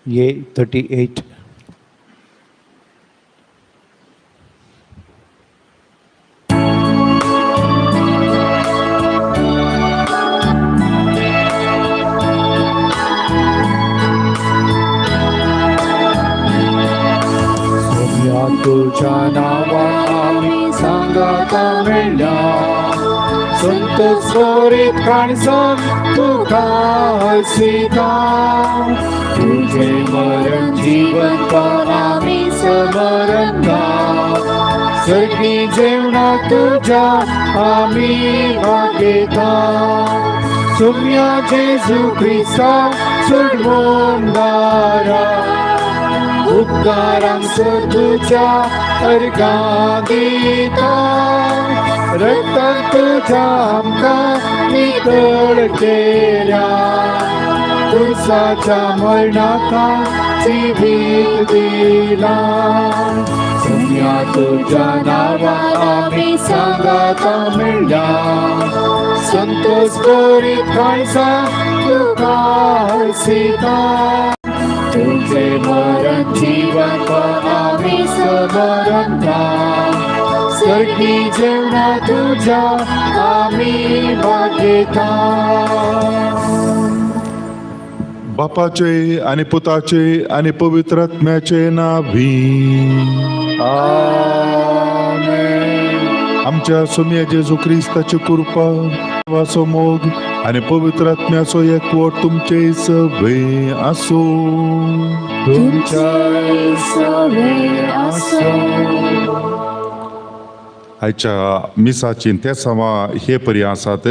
A 38. तुझ्या नांवान आमी सांगाता मेळ्ळ्या, संतोष करीत काणसान तुका हळशिता. तुझें मरण जिवंतपण आमी समरता, सर्गी जेवणा तुज्या आमी मागयता. सुम्या जेजू क्रिस्ता सोडवणारा, उपकारांचो तुज्या अर्घां दिता. रक्तान तुज्या आमकां नितळ केल्या, तुळसाच्या मरणाका जिवीत दिलां. सुम्या तुज्या नांवान आमी सांगाता मेळ्ळ्या, संतोष करीत काळजां तुका हळशिता. तुझे मरण जिवंतपण आमी समरता, सर्गी जेवणा तुझ्या आमी मागयता. बापाचे आनी पुताचे आनी पवित्र आत्म्याचे नावी. आमेन. आमच्या सोम्या जेजू क्रिस्ताची कृपा, देवाचो मोग आनी पवित्र आत्म्याचो एकवट तुमचे सगळे आसूं. तुमच्याय सगळे आसूं. आयच्या मिसाची तेसांवां हे परी आसात.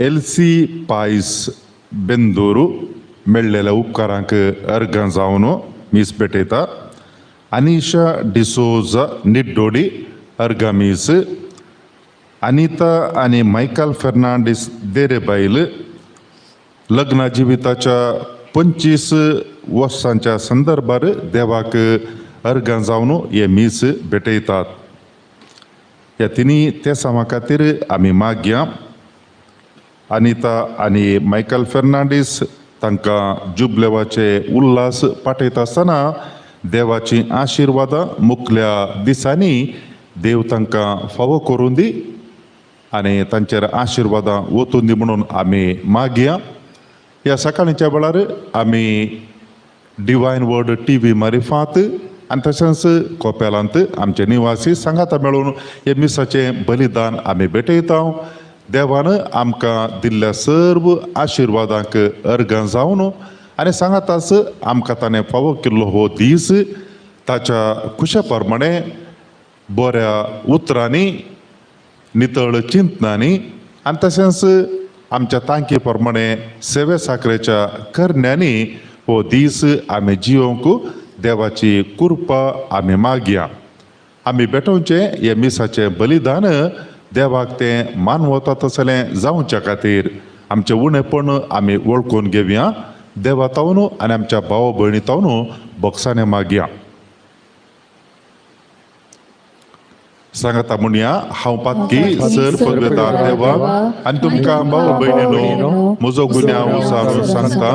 एलसी पायस बेंदूर मेळ्ळेल्या उपकारांक अर्गां जावन मीस भेटयता. अनिशा डिसोजा निड्डोडी अर्गां मीस. अनिता आनी मायकल फेर्नांडीस देरेबायल लग्न जिविताच्या 25 वर्सांच्या संदर्भार देवाक अर्गां जावन हे मीस भेटयतात. ह्या तिनी तेसांवां खातीर आमी मागया. अनिता आनी मायकल फेर्नांडीस तांकां जुबलेवाचे उल्हास पाठयता आसतना देवाची आशिर्वादां मुखल्या दिसांनी देव तांकां फावो करून दी आनी तांचेर आशिर्वादां वतून दी म्हणून आमी मागया. ह्या सकाळीच्या वेळार आमी डिवायन वर्ड टी व्ही मारिफात आनी तशेंच कोपेलांत आमचे निवासी सांगाता मेळून हे मिसाचें बलिदान आमी भेटयता. देवान आमकां दिल्ल्या सर्व आशिर्वादांक अर्गां जावन आनी सांगाताच आमकां ताणें फावो केल्लो हो दीस ताच्या खुशे प्रमाणे बऱ्या उतरांनी, नितळ चिंतनांनी आनी तशेंच आमच्या तांकी प्रमाणे सेवे साखरेच्या करण्यांनी हो दीस आमी जियोंक देवाची कृपा आमी मागया. आमी भेटोवचें हे मिसाचें बलिदान देवाक तें मानवता तसलें जावच्या खातीर आमचें उणेपण आमी वळखून घेवया. देवा तावन आनी आमच्या भाव भयणी तावन बोगसाणे मागया. सांगाता म्हणया, हांव पातकी सर पगता देवा आनी तुमकां भाव भयणीनो म्हजो गुन्यांव उसारून सांगता.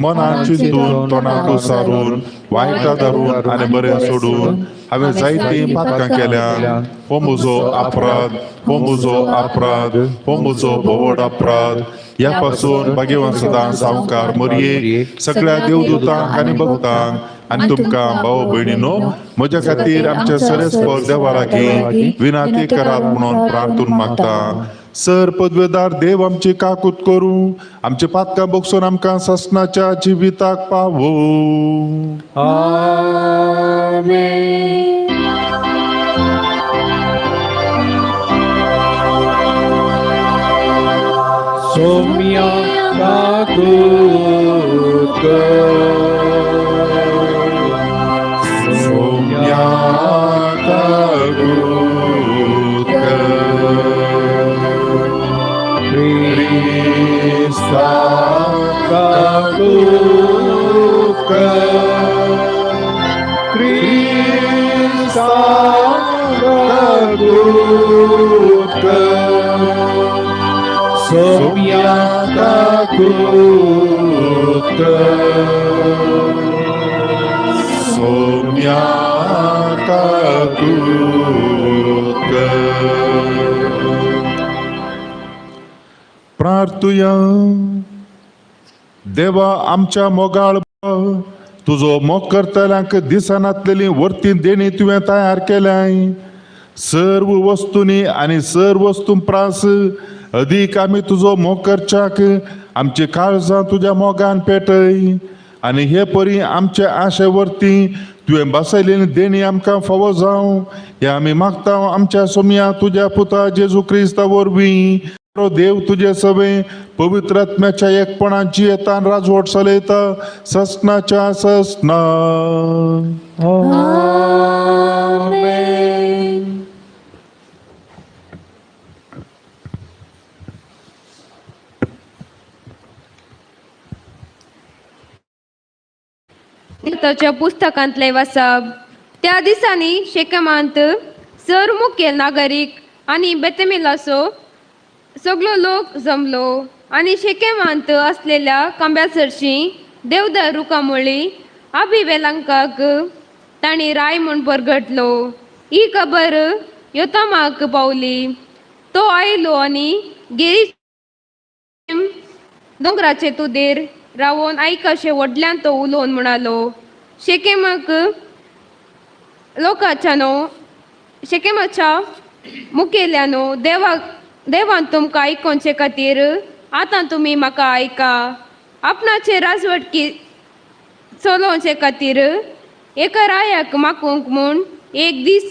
मनान चिंतून, तोंडाक उसारून, वायटा धरून आनी बरें सोडून हांवें जायतीं पातकां केल्या. हो म्हजो अपराध, हो म्हजो अपराध, हो म्हजो भोवड अपराध. ह्या पासून भाग्यवान सदां सावकार मोरये, सगळ्या देवदूतांक आनी भक्तांक आनी तुमकां भाव भयणीनो म्हज्या खातीर आमच्या सरेस्पर देवा लागीं विनाती करात म्हणून प्रार्थून मागता. सर पदवेदार देव आमची काकूत करूं, आमची पातकां बगसून आमकां सासणाच्या जिविताक पावो. आमेन. सोम्या काकूत कर, सोम्या काकूत कर, क्रिस्ता काकूत कर, क्रिस्ता काकूत कर, सोम्या काकूत कर. आयतुया. देवा आमच्या मोगाळ, तुजो मोग करतल्यांक दिसनातलेली वर्ती देणी तुवें तयार केल्याय. सर्व वस्तूंनी आनी सर्व वस्तूं प्रास अदीक आमी तुजो मोग करच्याक आमची काळजां तुज्या मोगान पेटय आनी हे परी आमचे आशे वरती तुवें बसयलेली देणी आमकां फावो जावं हे आमी मागता आमच्या सोमया तुज्या पुता जेजू क्रिस्ता वरवीं. देव तुजे सवे पवित्र आत्म्याच्या एकपणाची येतान राजवट चलयता ससनाच्या ससना. आमेन. ताच्या पुस्तकांतले वाचप. त्या दिसांनी शेकमांत सर मुखेल नागरीक आनी बेतमिलाचो सगलो लोक जमलो आनी शेकेमांत असलेल्या खांब्या सरशी देवदार रुखा मुळी आबिवेलांकाक तांणी राय म्हूण परगटलो. ही खबर योतामाक पावली. तो आयलो आनी गिरी दोंगराचे तुदेर रावोन आयक अशें व्हडल्यान तो उलोवन म्हणालो, शेकेमाक लोकाच्यानो, शेकेमाच्या मुखेल्यानो, देवाक देवान तुमकां आयकोवचे खातीर आतां तुमी म्हाका आयका. आपणाचे राजवटकी चलोवचे खातीर एका रायाक मागूंक म्हूण एक दीस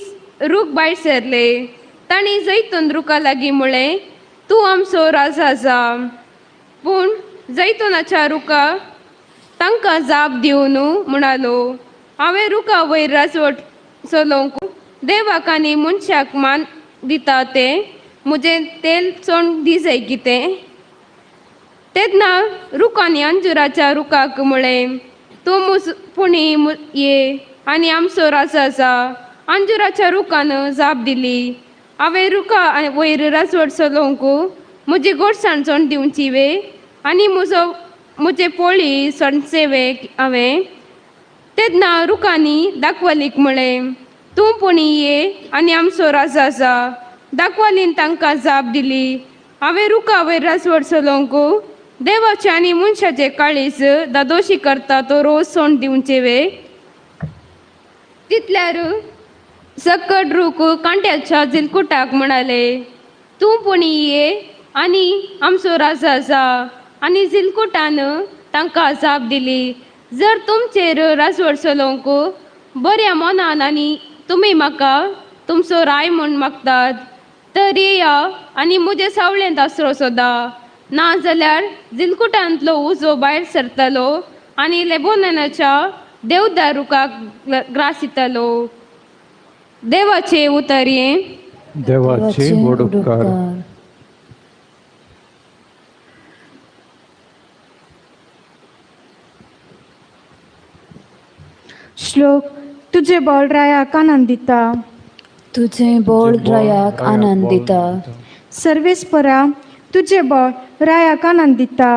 रूख भायर सरले. तांणी जैतून रुखा लागीं म्हळें, तूं आमचो राजा जा. पूण जैतुनाच्या रुखा तांकां जाप दिवन म्हणालो, हांवें रुखा वयर राजवट चलोवंक देवाक आनी मनशाक मान दिता तें म्हजें तेल चोण दिजय कितें. तेन्ना रुखांनी अंजुराच्या रुखाक म्हळें, तूं मुज पुणी ये आनी आमचो राजा आसा. अंजुराच्या रुखान जाप दिली, हांवें रुखा वयर राजवट चलोवंक म्हजी गोडसाण चोण दिवची वे आनी म्हजो म्हजे पोळी सणचे वे हांवें. तेन्ना रुखांनी दाखवलीक म्हळें, तूं पुणी ये आनी आमचो राजा आसा. दाखवलीन तांकां जाप दिली, हांवें रुखा वयर राजवट चलोवंक देवाचे आनी मनशाचे काळीज दादोशी करता तो रोज सोंड दिवचे वे. तितल्यार सकट रूख कांट्याच्या जिलकुटाक म्हणाले, तूं पुणी ये आनी आमचो राजा आसा. आनी जिलकुटान तांकां जाप दिली, जर तुमचेर राजवट चलोवंक बऱ्या मनान आनी तुमी म्हाका तुमचो राय म्हूण मागतात तर येया आनी म्हजे सावळेंत आसरो सोदा, ना जाल्यार जिलकुटांतलो उजो भायर सरतलो आनी लेबोननाच्या देवदार रुखाक ग्रास दितलो. देवाचे उतर हें. देवाचे व्हड उपकार. श्लोक. तुझे बळ रायाक आनंद दिता. तुझे बोळ रायाक आनंद दिता. सर्वेस्परा, तुझे बळ रायाक आनंद दिता.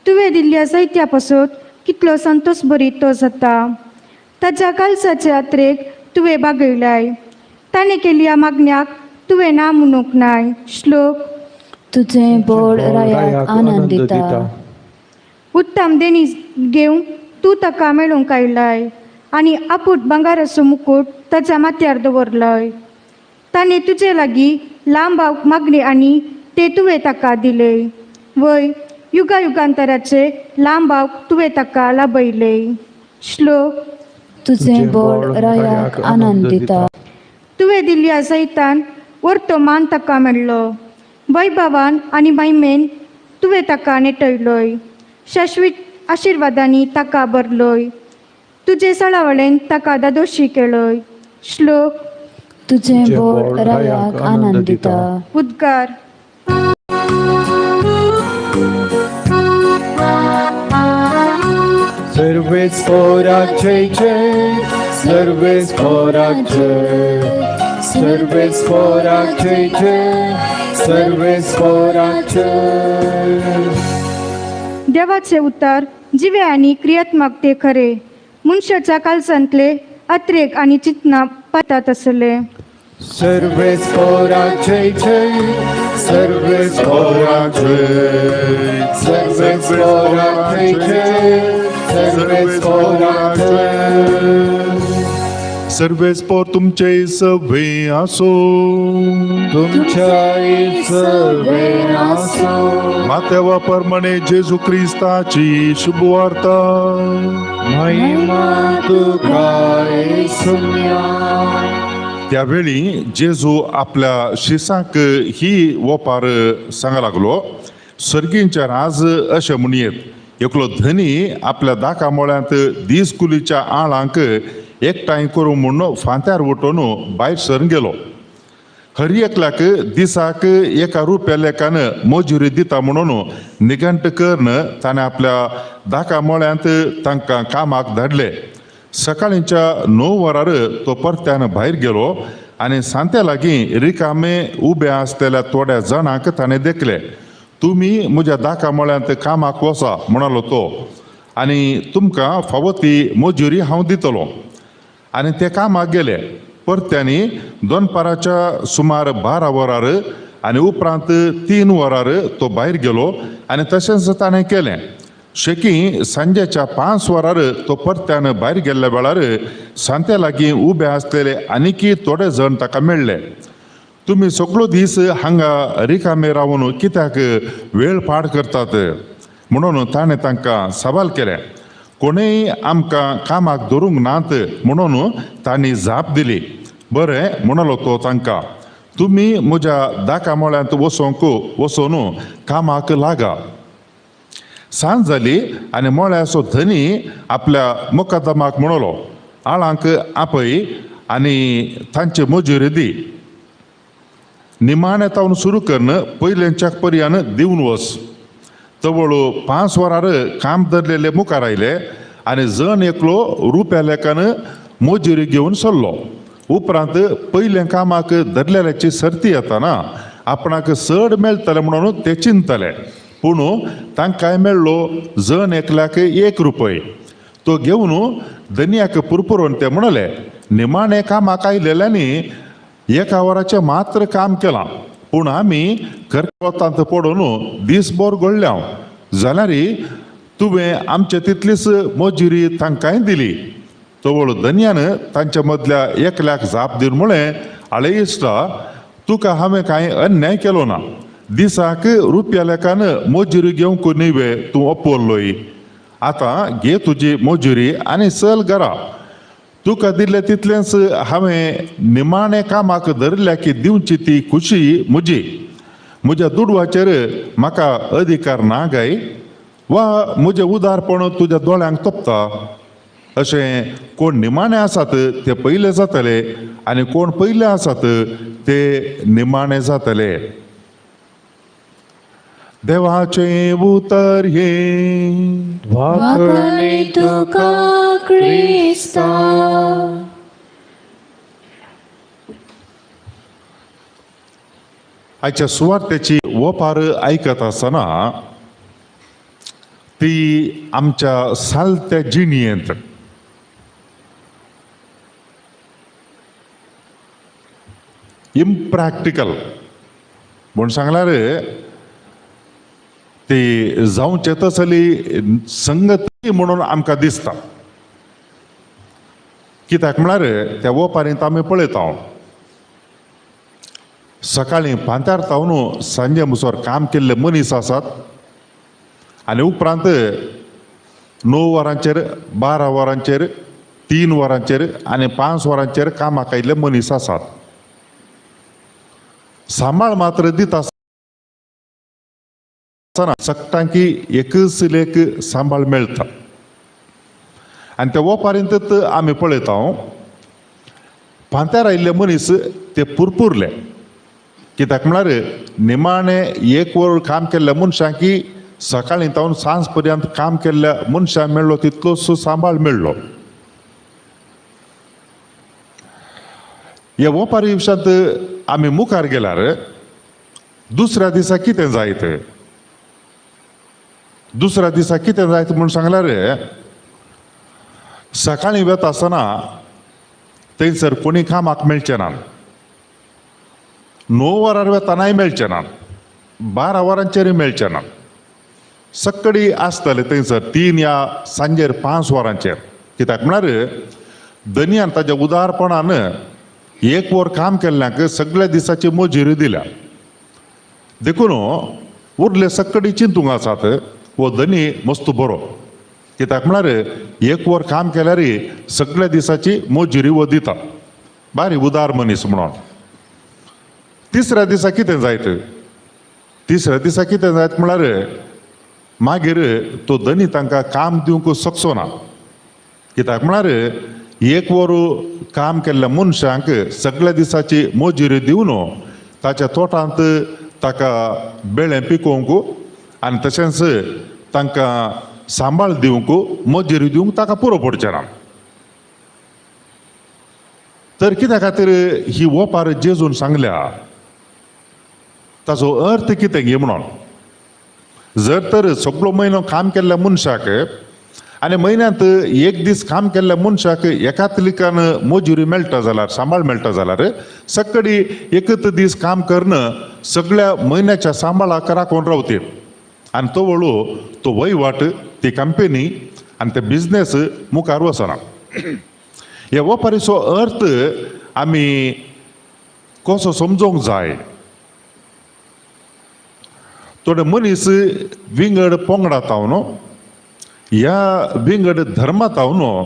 तुवें दिल्ल्या जैत्या पासत कितलो संतोश बरी तो जाता. ताज्या कालसाचे यात्रेक तुवें बागयलाय. ताणें केल्ल्या मागण्याक तुवें ना म्हणूंक नाय. श्लोक. तुझे बोळ रायाक आनंद दिता. उत्तम देणी घेवन तूं ताका मेळूंक आयलाय आनी आपूट भांगाराचो मुकूट ताच्या माथ्यार दवरलाय. ताणें तुजे लागीं लांब मागणी आनी ते तुवें ताका दिले. वय, युगा युगांतराचे लांब तुवें ताका लाभयले. श्लोक. तुझे बोळ रायाक आनंद दिता. तुवें दिल्ल्या जैतान वर्तो मान ताका मेळ्ळो. वैभवान आनी महिमेन तुवें ताका नेटयलोय. शाश्वीत आशिर्वादांनी ताका भरलोय. तुजे सळावळेन ताका दादोशी केलोय. श्लोक. तुझे बोळ रायाक आनंद दिता. उद्गार. सर्वेस्पोराक जय जय, सर्वेस्पोराक जय, सर्वेस्पोराक जय जय, सर्वेस्पोराक जय. देवाचे उतर जिवे आनी क्रियात्मक ते खरे. मनशाच्या कालसांतले अत्रेक आनी चिंतना पातात आसले. सर्वेस्पोराक जय जय, सर्वेस्पोराक जय, सर्वेस्पोराक जय जय, सर्वेस्पोराक जय. सर्वेस्पोर तुमचे सवे आसो. तुमच्या सवे आसो. मातेवा परमणे जेजू क्रिस्ताची शुभवार्ता. महिमा तुका येसुम्या. त्यावेळी जेजू आपल्या शिसांक ही ओपार सांगा लागलो, सर्गींच्या राज अशें म्हणयेत, एकलो धनी आपल्या दाका मोळ्यांत दीस कुलीच्या आळांक एकठांय करूं म्हूण फांत्यार उठोवन भायर सरून गेलो. हर एकल्याक दिसाक एका रुपया लेखान मजुरी दिता म्हणून निघंट करून ताणें आपल्या दाका मोळ्यांत तांकां कामाक धाडले. सकाळींच्या 9 वरार तो परत्यान भायर गेलो आनी सांत्या लागीं रिकामे उबे आसलेल्या थोड्या जाणांक ताणें देखले. तुमी म्हज्या दाका मोळ्यांत कामाक वसा म्हणालो तो, आनी तुमकां फावो ती मजुरी हांव दितलो. आनी ते कामाक गेले. परत्यांनी दनपाराच्या सुमार 12 वरार आनी उपरांत 3 वरार तो भायर गेलो आनी तशेंच ताणें केलें. शेकी सांजेच्या 5 वरार तो परत्यान भायर गेल्ल्या वेळार सांत्या लागीं उबे आसलेले आनीकी थोडे जण ताका मेळ्ळे. तुमी सगळो दीस हांगा रिकामे रावन कित्याक वेळ पाड करतात म्हणून ताणें तांकां सवाल केलें. कोणेय आमकां कामाक धरूंक नात म्हणून तांणी जाप दिली. बरें म्हणलो तो तांकां, तुमी म्हज्या दाका मोळ्यांत वचोंक वचून कामाक लागा. सांज जाली आनी मोळ्याचो धनी आपल्या मुकदमाक म्हणलो, आळांक आपय आनी तांची मजुरी दी. निमाणे तावन सुरू करून पयलेंच्या पर्यान दिवन वच. तवळ 5 वरार काम धरलेले मुखार आयले आनी जण एकलो रुपया लेखान मजुरी घेवन सरलो. उपरांत पयलें कामाक धरलेल्याची सर्ती येताना आपणाक चड मेळटलें म्हणून ते चिंतले, पूण तांकांय मेळ्ळो जण एकल्याक 1 रुपय. तो घेवन धनयाक पुरपुरून ते म्हणले, निमाणे कामाक आयलेल्यांनी 1 वराचें मात्र काम केलां, पूण आमी करवतांत पडून दीसभर घडल्या, जाल्यार तुवें आमचे तितलीच मजुरी तांकांय दिली. तवळ धनयान तांच्या मदल्या एकल्याक जाप दिवन म्हळें, आळे इश्टा, तुका हांवें कांय अन्याय केलो ना. दिसाक रुपया लेखान मजुरी घेवंक न्हय वे तूं अपवरलोय. आतां घे तुजी मजुरी आनी चल घरा. तुका दिल्लें तितलेंच हांवें निमाणें कामाक धरिल्ल्या की दिवची ती खुशी म्हजी. म्हज्या दुडवाचेर म्हाका अधिकार ना काय, वा म्हजें उदारपण तुज्या दोळ्यांक तोपता? अशें कोण निमाणे आसात ते पयले जातले आनी कोण पयले आसात ते निमाणे जातले. देवाचें उतर हें. वाकणे तुका क्रिस्ता. आयच्या सुवार्तेची ओपार आयकत आसतना ती आमच्या सालत्या जिणयेंत इम्प्रॅक्टिकल म्हूण सांगल्यार ती जावचें तसली संगती म्हणून आमकां दिसता. कित्याक म्हळ्यार त्या ओपारींत आमी पळयता, सकाळीं पांत्यार तावन सांजे मुसर काम केल्ले मनीस आसात आनी उपरांत 9 वरांचेर, 12 वरांचेर, 3 वरांचेर आनी 5 वरांचेर कामाक आयिल्ले मनीस आसात. सांबाळ मात्र दिता आसतना सगटांकी एकच लेख सांबाळ मेळटा. आनी त्या ओपारींतच आमी पळयता, पांत्यार आयिल्ले मनीस ते पुरपुरले. कित्याक म्हळ्यार निमाणें 1 वर काम केल्ल्या मनशांकी सकाळीं तावन सांज पर्यंत काम केल्ल्या मनशांक मेळ्ळो तितलोच सांबाळ मेळ्ळो. ह्या ओपारी विशयांत आमी मुखार गेल्यार दुसऱ्या दिसा कितें जायत, दुसऱ्या दिसा कितें जायत म्हूण सांगल्यार सकाळीं वता आसतना थंयसर कोणी कामाक मेळचें ना, 9 वरार वेतानाय मेळचें ना. 12 वरांचेर मेळचें ना. सक्कडी आसतले थंयसर 3 या सांजेर 5 वरांचेर. कित्याक म्हळ्यार धनयान ताज्या उदारपणान 1 वर काम केल्ल्यांक सगळ्या दिसाची मजुरी दिल्या. देखून उरले सक्कडी चिंतूंक आसात हो धनी मस्त बरो, कित्याक म्हळ्यार 1 वर काम केल्यार सगळ्या दिसाची मजुरी हो दिता, बारी उदार मनीस म्हणून. तिसऱ्या दिसा कितें जायत? तिसऱ्या दिसा कितें जायत म्हळ्यार मागीर तो धनी तांकां काम दिवंक शकचो ना, कित्याक म्हळ्यार 1 वर काम केल्ल्या मनशांक सगळ्या दिसाची मजुरी दिवन ताच्या तोटांत ताका बेळें पिकोवंक आनी तशेंच तांकां सांबाळ दिवंक मजुरी दिवंक ताका पुरो पडचें ना. तर कित्या खातीर ही ओपार जेजून सांगल्या, ताचो अर्थ कितें गे म्हणून? जर तर सगळो म्हयनो काम केल्ल्या मनशाक आनी म्हयन्यांत 1 दीस काम केल्ल्या मनशाक एकातलिकान मजुरी मेळटा जाल्यार, सांबाळ मेळटा जाल्यार, सक्कडी एकच दीस काम करून सगळ्या म्हयन्याच्या सांबाळाक राखून रावते आनी तो वळू तो वयवाट ती कंपनी आनी ते बिजनेस मुखार वचना. ह्या वपारीचो अर्थ आमी कसो समजोंक जाय? थोडे मनीस विंगड पंगडात हांव ह्या विंगड धर्मात हांव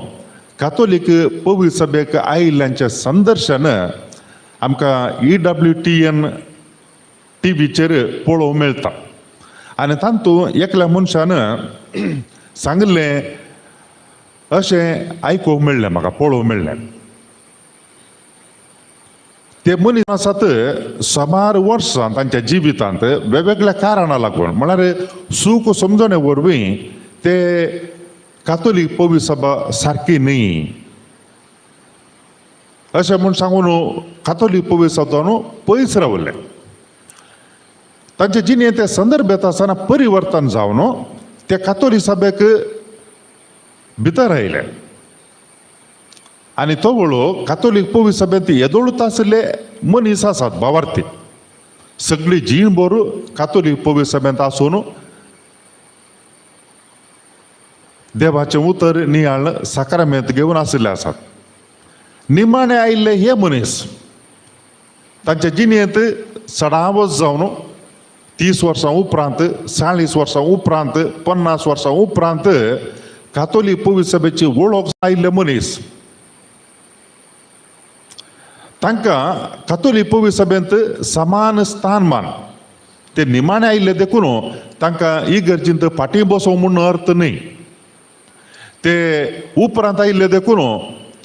कातोलीक पवित्र सभेक आयिल्ल्यांचें संदर्शन आमकां EWTN टीव्हीचेर पळोवंक मेळटा. आनी तातूंत एकल्या मनशान सांगिल्लें अशें आयकूंक मेळ्ळें, म्हाका पळोवंक मेळ्ळें. ते मनीस आसात सुमार वर्सां तांच्या जिवितांत वेगवेगळ्या कारणां लागून, म्हळ्यार सूख समजणे वरवीं ते कातोलीक पवित्र सभा सारकी न्ही अशें म्हूण सांगून कातोलीक पवित्र सभा न्हू पयस रावले. तांचे जिणेंत ते संदर्भ येता आसतना परिवर्तन जावन ते कातोलीक सभेक भितर आयले आनी तो वळो कातोलीक पवित्र सभेंत येदोळूच आशिल्ले मनीस आसात भावार्थी, सगळी जीणभर कातोलीक पवित्र सभेंत आसून देवाचें उतर नियाळ साक्रामेंत घेवन आशिल्ले आसात. निमाणे आयिल्ले हे मनीस तांच्या जिणेंत चडावत जावन 30 वर्सां उपरांत, 40 वर्सां उपरांत, 50 वर्सां उपरांत कातोलीक पवित्र सभेची वळख आयिल्ले मनीस तांकां कातोलीक पवित्र सभेंत समान स्थानमान. ते निमाणे आयिल्ले देखून तांकां इगर्जींत फाटीं बसोवंक म्हूण अर्थ न्ही, ते उपरांत आयिल्ले देखून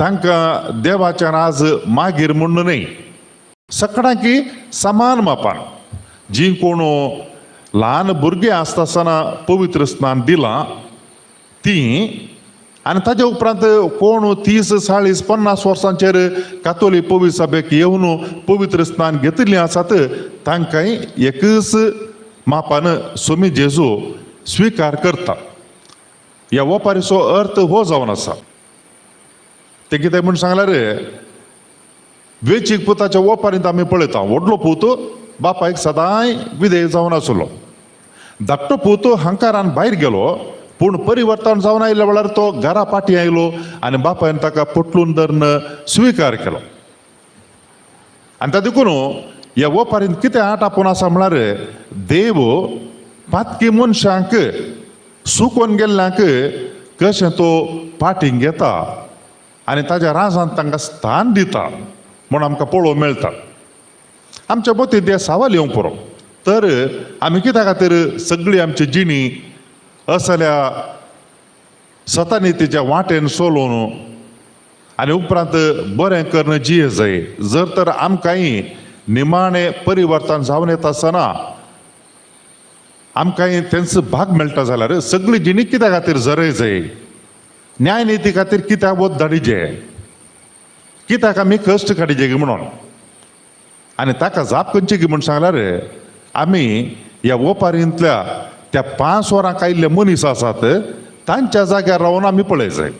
तांकां देवाच्यान आज मागीर म्हूण न्ही, सगळ्यांकी समान मापान. जी कोण ल्हान भुरगीं आसता आसतना पवित्र स्नान दिलां ती आनी ताजे उपरांत कोण 30, 40, 50 वर्सांचेर कातोलीक पवित्र सभेक येवन पवित्र स्नान घेतिल्लीं आसात तांकांय एकच मापान सोमी जेजू स्विकार करता. ह्या वपारीचो अर्थ हो जावन आसा. तें कितें म्हूण सांगल्यार वेचीक पुताच्या वपारींत आमी पळयता, व्हडलो पूत बापायक सदांय विधेय जावन आसलो, धाकटो पूत हंकारान भायर गेलो, पूण परिवर्तन जावन आयिल्ल्या वेळार तो घरा फाटीं आयलो आनी बापायन ताका पोटलून धरून स्विकार केलो. आनी ताका देखून ह्या वपारींत कितें आट आपूण आसा म्हळ्यार देव पातकी मनशांक सुकोवन गेल्ल्यांक कशें तो फाटीं घेता आनी ताज्या राजांत तांकां स्थान दिता म्हूण आमकां पळोवंक मेळटा. आमच्या मतींत ते सवाल येवंक पुरो. तर आमी कित्या खातीर सगळी आमची जिणी असल्या सतानितीच्या वाटेन सोलोवन आनी उपरांत बरें करून जिये जाय? जर तर आमकांय निमाणें परिवर्तन जावन येता आसतना आमकांय तेंचो भाग मेळटा जाल्यार सगळी जिणी कित्या खातीर जरय जाय? न्यायनिती खातीर कित्याक वत धाडिजे? कित्याक आमी कश्ट काडिजे म्हणून? आनी ताका जाप खंयची गी म्हूण सांगल्यार आमी ह्या वपारींतल्या त्या 5 वरांक आयिल्ले मनीस आसात तांच्या जाग्यार रावन आमी पळय जाय.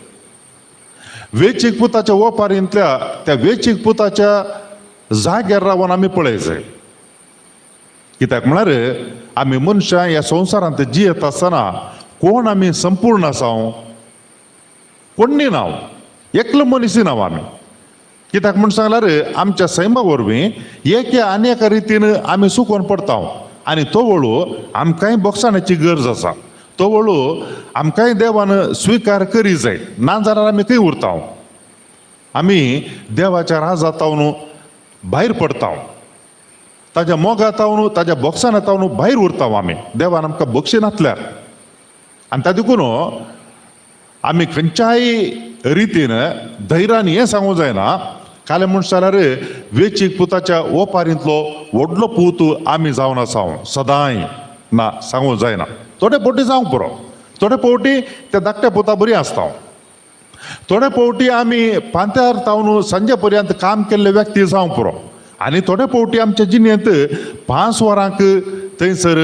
वेचीक पुताच्या वपारींतल्या त्या वेचीक पुताच्या जाग्यार रावन आमी पळय जाय. कित्याक म्हळ्यार आमी मनशां ह्या संवसारांत जियेत आसतना कोण आमी संपूर्ण आसा, कोण्णी ना, एकलो मनीस ना आमी. कित्याक म्हूण सांगल्यार आमच्या सैमा वरवीं एके आनी एका रितीन आमी सुकोवन पडटा आनी तो वळू आमकांय बोगसाण्याची गरज आसा. तो वळू आमकांय देवान स्विकार करी जाय, ना जाल्यार आमी खंय उरता? आमी देवाच्या राजातावन भायर पडटा, ताज्या मोगातावन ताज्या बोगसाणातावन भायर उरता आमी, देवान आमकां बक्षिनातल्यार. आनी ता देखून आमी खंयच्याय रितीन धैर्यान हें सांगूंक जायना, कालें म्हूण जाल्यार वेचीक पुताच्या ओपारींतलो व्हडलो पूत आमी जावन आसा सदांय ना सांगूंक जायना. थोडे फावटी जावंक पुरो, थोडे फावटी त्या धाकट्या पुता बरी आसता, थोडे फावटी आमी पांत्यार तावन सांजे पर्यंत काम केल्ले व्यक्ती जावंक पुरो, आनी थोडे फावटी आमच्या जिणेंत 5 वरांक थंयसर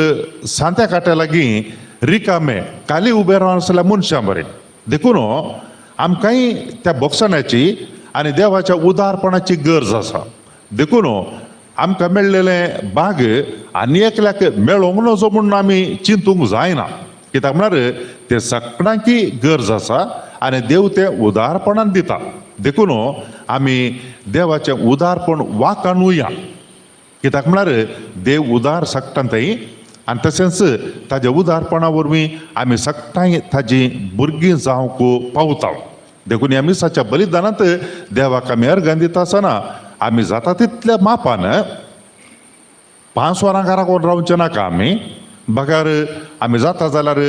सांत्या काट्या लागीं रिकामे काली उबे रावन आसल्या मनशां बरें. देखून आमकांय त्या बोगसाण्याची आनी देवाच्या उदारपणाची गरज आसा. देखून आमकां मेळ्ळेलें बाग आनी एकल्याक मेळोंक नजो म्हूण आमी चिंतूंक जायना, कित्याक म्हळ्यार तें सगळ्यांकी गरज आसा आनी देव तें उदारपणान दिता. देखून आमी देवाचें उदारपण वाकाणुया, कित्याक म्हळ्यार देव उदार सगटां थंय आनी तशेंच ताज्या उदारपणा वरवीं आमी सगटांय ताजी भुरगीं जावंक पावता. देखून ह्या मिसाच्या बलिदानांत देवाक आमी अर्गां दिता आसतना आमी जाता तितल्या मापान 5 वरां घराक रावचें नाका आमी, बगर आमी जाता जाल्यार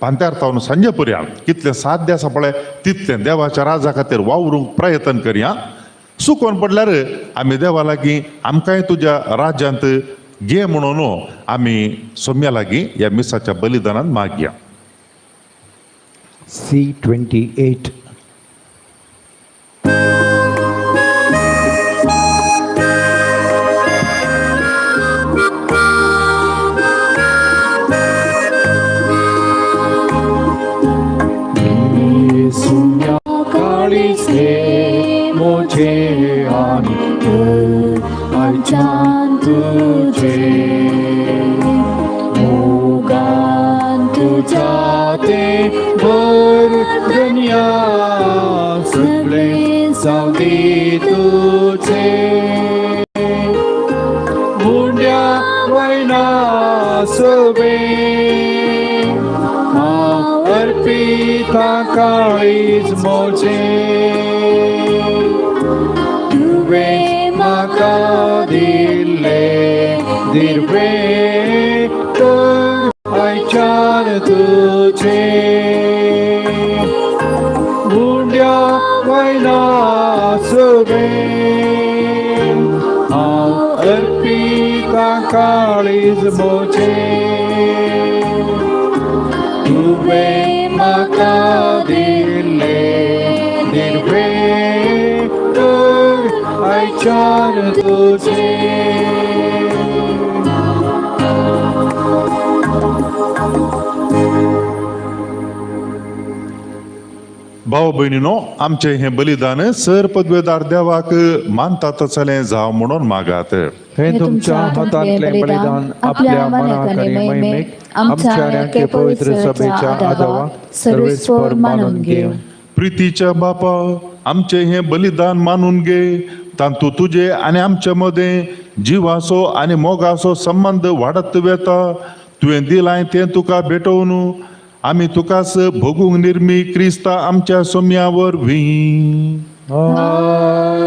पांत्यार तावन सांजे पर्यंत कितलें साध्य आसा पळय तितलें देवाच्या राजा खातीर वावरूंक प्रयत्न करया. सुकोन पडल्यार आमी देवा लागीं आमकांय तुज्या राज्यांत घे म्हणून आमी सोम्या लागीं ह्या मिसाच्या बलिदानान मागया. C28. मुझे आनी आयच्यान तुझे मोगान तुझ्या ते भर दुनिया सगळें जावंदी तुझे मुंड्या वयना सवे हांव अर्पिता काळीज मोजे तुवें म्हाका दिल्लें दिर्वें तर आयच्यान तुजें मुंड्या वयना सवे हांव अर्पिता काळीज मोजें तुवें म्हाका दिल्लें दिर्वें तर आयच्यान तुजें. भाव भयणीनो, आमचें हें बलिदान सर पदवेदार देवाक मानता तसलें जावं म्हणून मागात. हे तुमच्या हातांतलें बलिदान आपल्या मनाक आनी महिमेक आमच्या आनी पवित्र सभेच्या आदावाक सर्वेस्पर मानून घेव. प्रितीच्या बापा, आमचें हें बलिदान मानून घे, तांतू तुजे आनी आमचे मदें जिवाचो आनी मोगाचो संबंद वाडत वेता. तुवें दिलां तें तुका भेटोवन आमी तुकाच भोगूंक निर्मी क्रिस्ता आमच्या सोम्या वरवीं.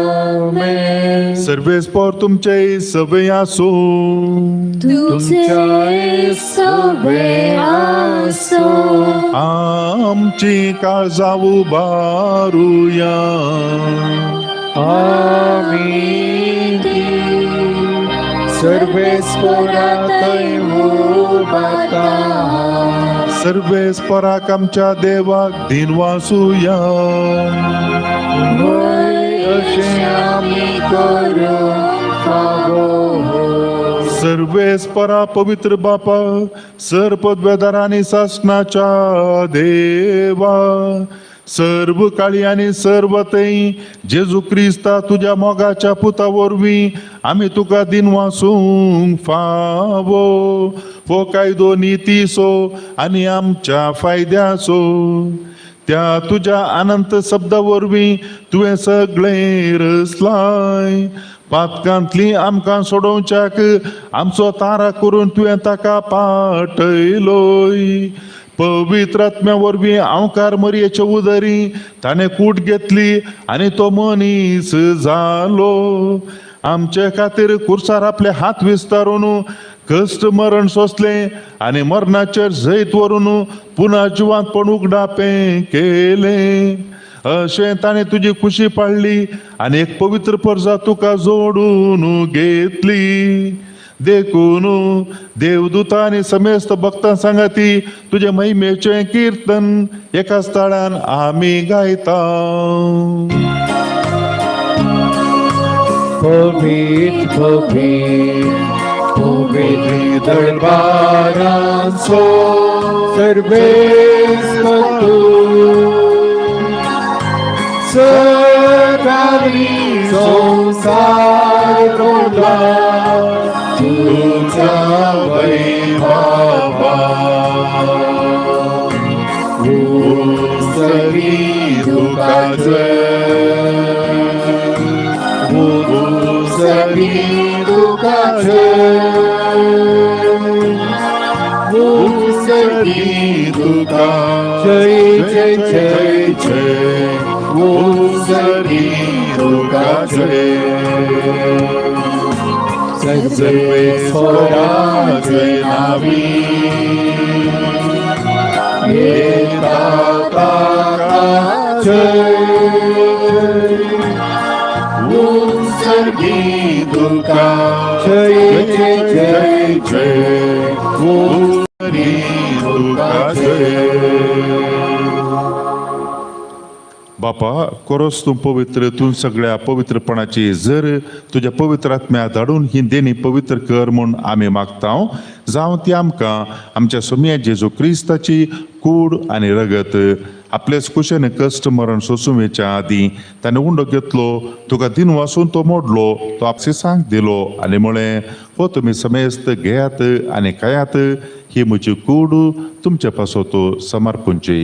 आमेन. सर्वेस्पर तुमचे सवे आसूं. तुमचे सवे आसूं. आमची काळजां उबारुया. आमी सर्वेस्परातय उबारता. सर्वेस्पराक आमच्या देवाक दिनवासुया. वय अशें आमी करूंक फावो. सर्वेस्परा पवित्र बापा, सर पदवेदार आनी सासणाच्या देवा, सर्व काळी आनी सर्व थंय जेजू क्रिस्ता तुज्या मोगाच्या पुता वरवीं आमी तुका दिनवासूंक फावो. हो कायदो नितीचो आनी आमच्या फायद्याचो. त्या तुज्या अनंत शब्दा वरवीं तुवें सगळें रचलाय. पातकांतली आमकां सोडोवच्याक आमचो तारा करून तुवें ताका पाटयलोय. पवित्र आत्म्या वरवीं आंवकार मरयेचे उदरी ताणें कूट घेतली आनी तो मनीस जालो. आमचे खातीर कुर्सार आपले हात विस्तारून कश्ट मरण सोंसलें आनी मरणाचेर जैत व्हरून पुना जिवांतपण उगडापें केलें. अशें ताणें तुजी खुशी पाडली आनी एक पवित्र परजा तुका जोडून घेतली. देखून देवदूता आनी समेस्त भक्तां सांगाती तुजे महिमेचें किर्तन एका स्थळान आमी गायता. पवित्र पवित्र पवित्र दरबारांचो सर्वेस्पर सकाळी संवसार भरला तुझा वैभवा. उसरी तुका जय, उसरी तुका जय, उसरी तुका जय जय जय जय, उसरी तुका जय. सर्वेश्वराचे नावी येता ताका जय, उत्सर्गी तुका जय जय जय जय, उत्सर्गी तुका जय. बापा कोरोस तूं पवित्र, तूं सगळ्या पवित्रपणाची जर तुज्या पवित्र आत्म्या धाडून ही देणी पवित्र कर म्हूण आमी मागता. जावं ती आमकां आमच्या सोमया जेजू क्रिस्ताची कूड आनी रगत आपलेच कुशेन कश्ट मरण सोंसूं आदीं ताणें उंडो घेतलो, तुका दिन वासून तो मोडलो, तो आपसे सांग दिलो आनी म्हळें, हो तुमी समेस्त घेयात आनी खायात, ही म्हजी कूड तुमचे पासत समर्पूंची.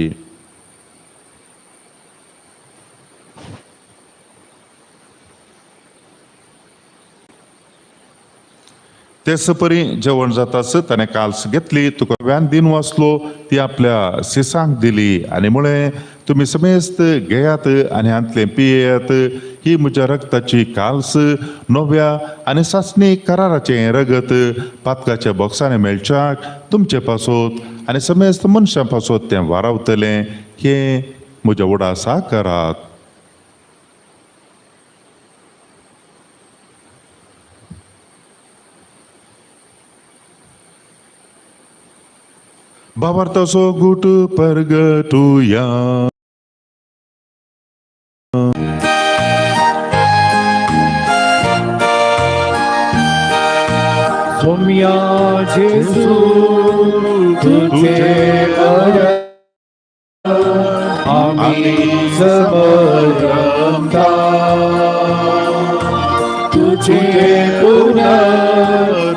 तेच परी जेवण जाताच ताणें काल्स घेतली, तुका व्यान दिन वाचलो, ती आपल्या सिसांक दिली आनी म्हळें, तुमी समेस्त घेयात आनी हांतलें पियेयात, ही म्हज्या रगताची काल्स नव्या आनी सासणी कराराचें रगत पातकाच्या बॉक्सांनी मेळच्याक तुमचे पासत आनी समेस्त मनशां पासत तें वारावतलें. हें म्हज्या उडासा करात. भावार्थाचो गुट परगटुया. सोम्या जेजू तुझे आमी समर्पता, तुझे पुनर्जीवंत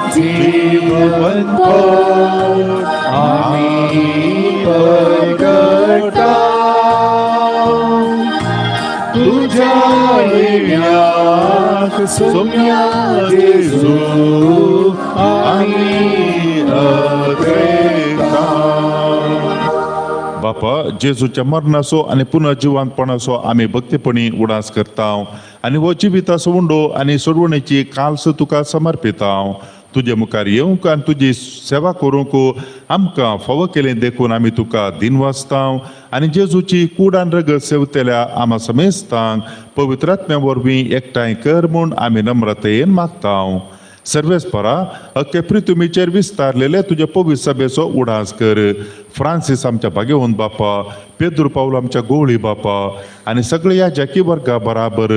आमी परगटा, तुझ्या येण्याक सोम्या जेजू आमी अग्रेता. बापा जेजूच्या मरणाचो आनी पुनर्जिवंतपणाचो आमी भक्तीपणी उडास करता आनी हो जिविताचो उंडो आनी सोडवणेची काल्स तुका समर्पिता. तुजे मुखार येवंक आनी तुजी सेवा करूंक आमकां फावो केलें देखून आमी तुका दिनवासता आनी जेजूची कूड आनी रगत सेवतल्या आमा समेस्तांक पवित्र आत्म्या वरवीं एकठांय कर म्हूण आमी नम्रतेन मागता. सर्वेस्परा अख्खे पृथ्वीचेर विस्तारलेले तुजे पवित्र सभेचो उडास कर. फ्रांसीस आमच्या भाग्यवंत बापा, पेद्रू पावलो आमच्या गोवळी बापा आनी सगळे ह्या जाकी वर्गा बराबर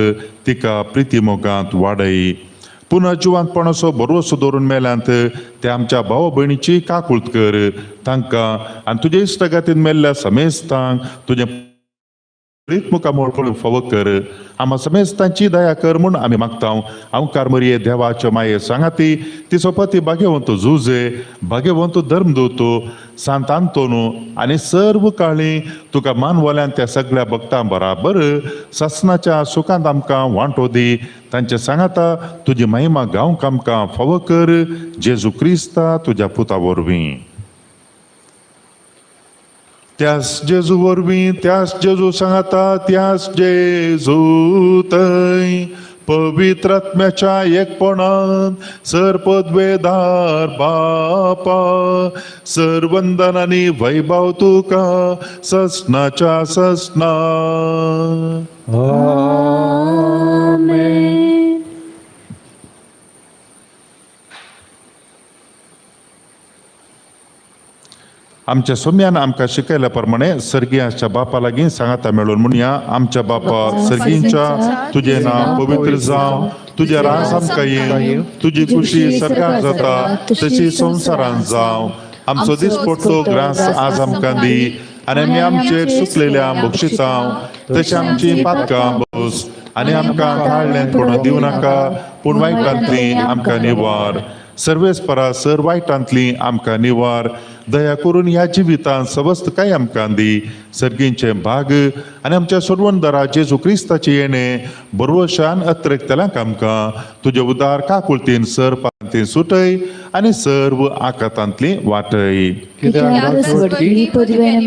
तिका प्रिती मोगांत वाडय. पुनः जिवांतपणाचो भरवसो दवरून मेल्यांत ते आमच्या भाव भयणीची काकूळत कर. तांकां आनी तुजे इश्टगातीन मेल्ल्या समेस्तांक तुजें मुखामोळ पळोवंक फावो कर. आमा समेस्तांची दया कर म्हूण आमी मागता. आंवकार मरये देवाच्यो माये सांगाती तिचो पती भाग्यवंत जुजे, भाग्यवंत धर्मदूत सांत आंतोनू आनी सर्व काळी तुका मानवल्यान त्या सगळ्या भक्तां बराबर सासनाच्या सुखांत आमकां वांटो दी. तांचे सांगाता तुजी महिमा गावंक आमकां फावो कर, जेजू क्रिस्ता तुज्या पुता वरवीं. त्यास जेजू वरवीं, त्यास जेजू सांगाता, त्यास जेजू थंय पवित्र आत्म्याच्या एकपणान सर पदवेदार बापा सर वंदन आनी वैभव तुका ससनाच्या ससना. आमेन. आमच्या सोम्यान आमकां शिकयल्या प्रमाणे सर्गीयांच्या बापा लागीं सांगाता मेळून म्हणया. आमच्या बापा सर्गींच्या, तुजें नांव पवित्र जावं, तुजें राज आमकां येवं, तुजी खुशी सर्गांत जाता तशी संवसारांत जावं. आमचो दिसपट्टो ग्रास आज आमकां दी आनी आमी आमचेर सुकलेल्या बक्षिसांव तशें आमची पातकां बोस आनी आमकां काडल्यान पडून दिवं नाका, पूण वायटांतली आमकां निवार. सर्वेस्परा सर वायटांतली आमकां निवार. दया करून ह्या जिवितांत सवस्त काय आमकां दी. सर्गींचे भाग आनी आमच्या सोडवणदारा जेजू क्रिस्ताचे येणे बरवशान अत्रेकतल्यांक आमकां तुजे उदार काकुळतीन सर पांतीन सुटय आनी सर्व आकातांतली वाटय.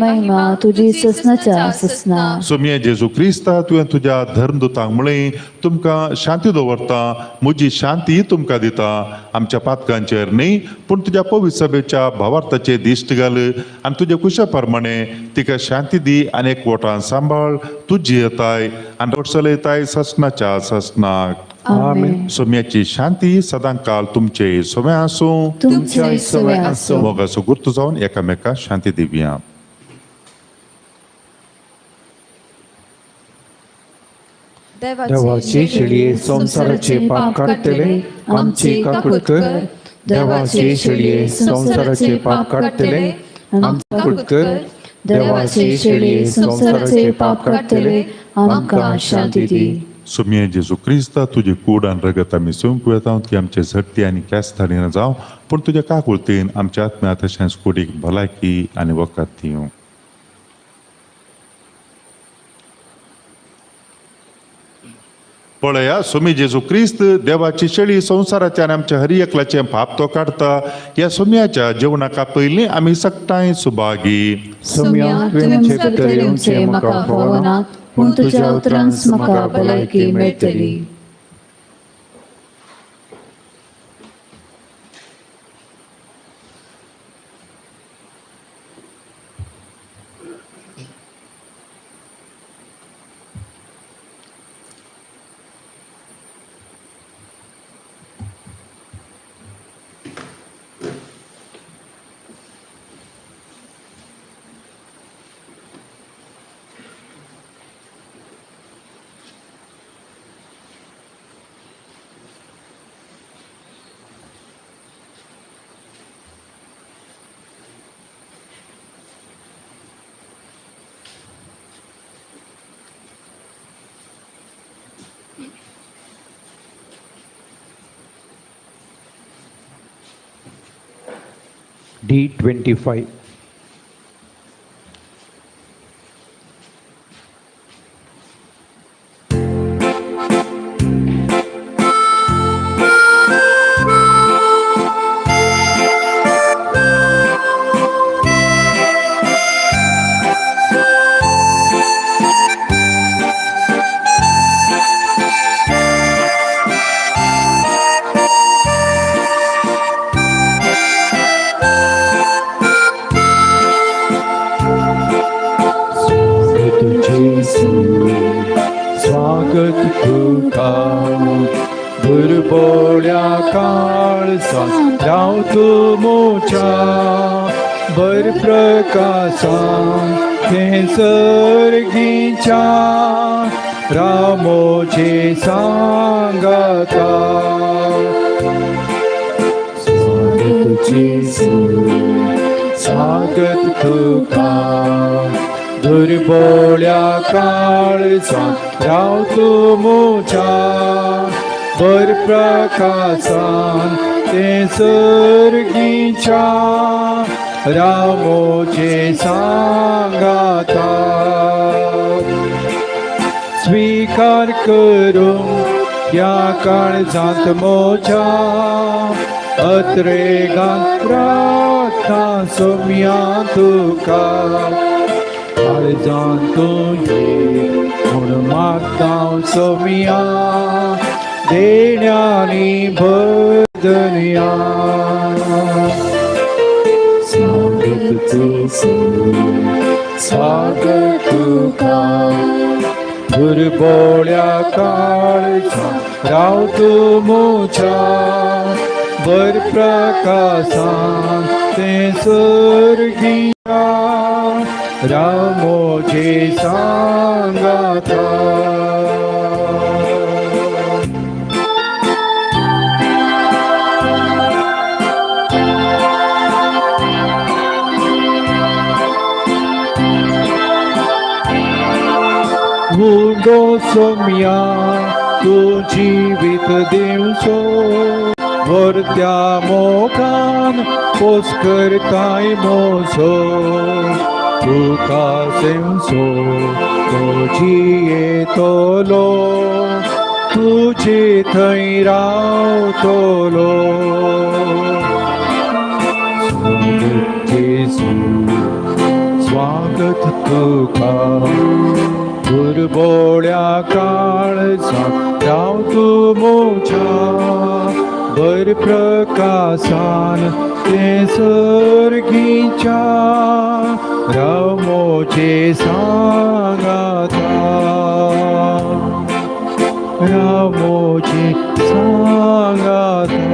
महिमा तुजी ससनाच्या ससना. सोमये जेजू क्रिस्ता, तुवें तुज्या धर्मदूतांक म्हळें, तुमकां शांती दवरता, म्हजी शांती तुमकां दिता. आमच्या पातकांचेर न्ही पूण तुज्या पवित्र सभेच्या भावार्थाचे दिश्ट घाल आनी तुज्या कुशा प्रमाणे तिका शांती दी आनी एकवटान सांबाळ. तुजी येताय आनी चलयताय ससनाच्या ससनाक. आमेन. सोम्याची शांती सदांकाल तुमचे सोम्या आसूं, तुमचे सवे आसूं. मोगाचो गुर्तू जावन एकामेका शांती दिवया. देवाची शेळये संवसाराचे पाप काडटले, आमची काकूट कर. देवाची शेळये संवसाराचे पाप काडटले, आमची काकूट कर. देवाची शेळये संवसाराचे पाप काडटले, आमकां शांती दी. सोमये जेजू क्रिस्ता, तुजी कूड आनी रगत आमी सोंपूं येता, ती आमचे झडटी आनी ख्यास्त जावं, पूण तुज्या काकुळतीन आमच्या आत्म्या तशेंच कुडीक भलायकी आनी वखद दिवं. पळया सोमी जेजू क्रिस्त देवाची शेळी संवसाराच्या आनी आमच्या हर एकल्याचें पाप तो काडटा. ह्या सोम्याच्या जेवणाका पयलीं आमी सगटांय सुभागी. सोम्या, तुवें आमचे भितर येवचें म्हाका फावना, पूण तुज्या उतरांच म्हाका भलायकी मेळटली. D25. स्वागत तुका दुर्बोड्या काळसा राव तूं मोच्या बर प्रकाशा तें सर्गीच्या रामोचे सांगता. स्वागत जेजू, स्वागत तुका दुर्बोळ्या काळजांत राव तूं म्हज्या बर प्रकासान तें सर्गीच्या राव म्हजे सांगाता. स्वीकार करूं ह्या काळजांत म्हज्या अत्रेगांत प्रार्थना सोम्या तुका काळजांत तुजें म्हूण मागता सोम्या देण्यानी भजनया. स्वागत जेजू स्वागत तुका दुर्बोळ्या काळजांत राव तूं म्हज्या बर प्रकासान तें सर्गीया राव म्हजे सांगाता. उगो सोम्या तूं जिवीत दिवचो व्हरत्या मोगान पोस करताय म्हजो तुका सेवचो तो जियेतलो तुजे थंय रावतलो. स्वागत जेजू स्वागत तुका दुर्बोळ्या काळजांत राव तूं म्हज्या बर प्रकासान तें सर्गीच्या राव म्हजे सांगाता राव म्हजे सांगाता.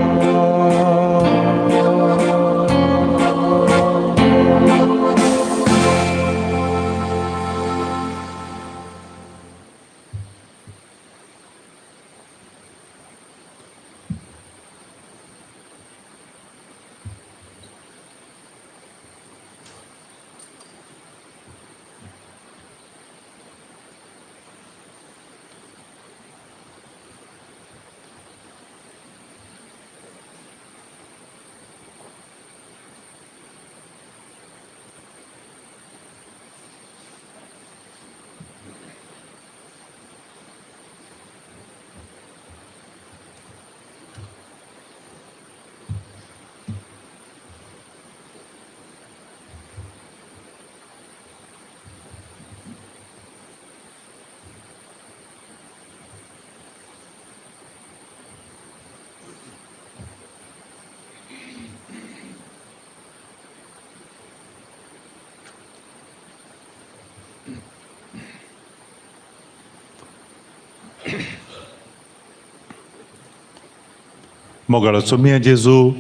मोगाळो सोमिया जेजू,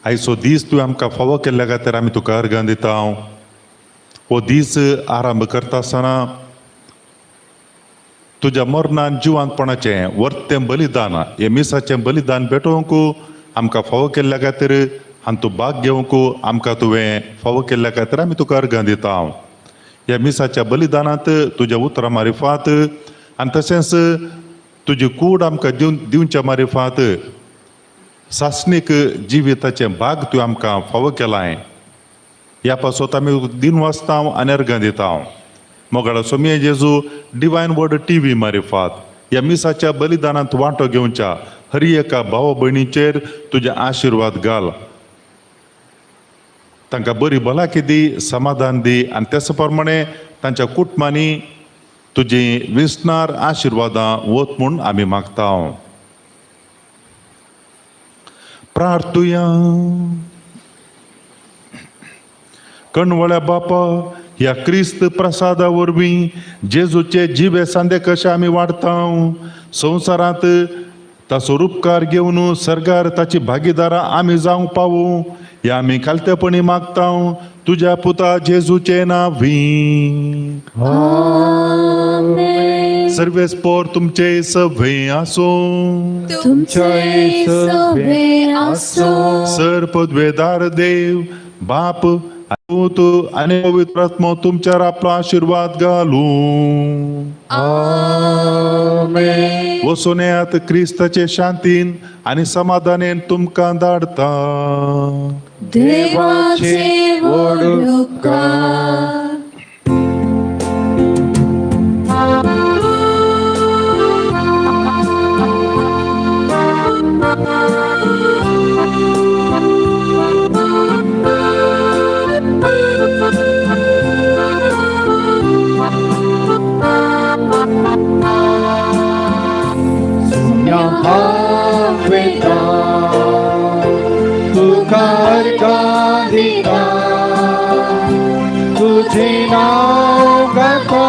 आयचो दीस तुवें आमकां फावो केल्ल्या खातीर आमी तुका अर्गां दिता. हो दीस आरंभ करता आसतना तुज्या मरणान जिवांतपणाचें वर्तें बलिदान हें मिसाचें बलिदान भेटोवंक आमकां फावो केल्ल्या खातीर आनी तूं भाग घेवंक आमकां तुवें फावो केल्ल्या खातीर आमी तुका अर्गां दिता. ह्या मिसाच्या बलिदानांत तुज्या उतरां मारिफात आनी तशेंच तुजी कूड आमकां दिवच्या मारिफात सासणीक जिविताचें भाग तुवें आमकां फावो केलां. ह्या पासत आमी दिन वाचता आनी अर्गां दिता. मोगाळो सोमिया जेजू, डिवायन वर्ड टीव्ही मारिफात ह्या मिसाच्या बलिदानांत वांटो घेवच्या हर एका भाव भयणीचेर तुजे आशिर्वाद घाल. तांकां बरी भलायकी दी, समाधान दी आनी तेच प्रमाणे तांच्या कुटुंबांनी तुजी विसणार आशिर्वादां वत म्हूण आमी मागता. प्रार्थुया. कणवळ्या बापा, ह्या क्रिस्त प्रसादा वरवीं जेजूचे जिवे सांदे कशे आमी वाडता. संवसारांत ताचो उपकार घेवन सरकार ताची भागीदारां आमी जावंक पावूं ह्या आमी खालतेपणी मागता तुज्या पुता जेजूचे नांवी. सर्वेस्पोर तुमचे सभे आसूं. तुमचे सभे आसूं. सर पदवेदार देव बाप पूत आनी पवित्र आत्मो तुमच्यार आपलो आशिर्वाद घालूं. आमेन. वचून येयात क्रिस्ताचे शांतीन आनी समाधानेन तुमकां धाडता. देवाचे व्हड उपकार. तुका अर्घां दिता, तुजें नांव गाता,